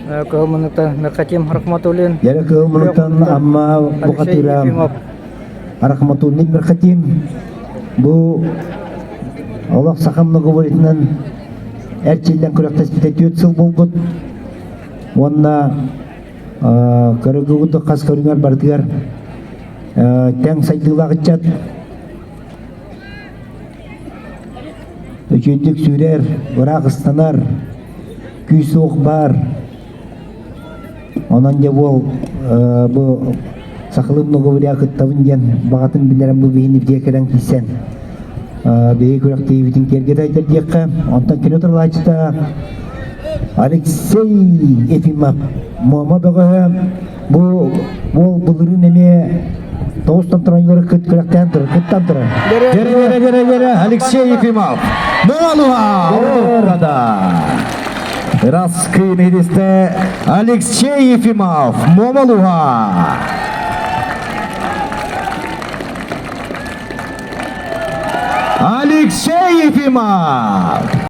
Кыһыл муннуктан Мирхатим Рахматуллин. Дьэрэ кыһыл муннуктан Амма Бухатыра Рахматуллин Мирхатим. Бу олох саха многоборьетынан эрчиллэн күрэхтэспитэ 4 сыл буолбут. Уонна көрүгүгүт хас көрүҥэр барытыгар тэҥ сайдыылаах ыччат Үчүгэйдик сүүрэр, ыраах ыстанар, күүс-уох баар. Онон дьэ уол бу сахалыы многоборье кыттабын диэн баҕатын биллэрэн бу биһини дьиэ кэлэн киирсэн биһиги күрэхтэһиибитин киэргэтэ диэххэ. Онтон кино тыллааччыта Алексей Ефимов Муома бөҕөһө Бу уол былырыын эмиэ тоҕустан туран кыт күрэхтээн турар, кыттан турар. Дьэрэ, дьэрэ, дьэрэ, дьэрэ, Алексей Ефимов. Муҥалуха! Орада! Раскын идисте Алексей Ефимов. Момалуха! Алексей Ефимов!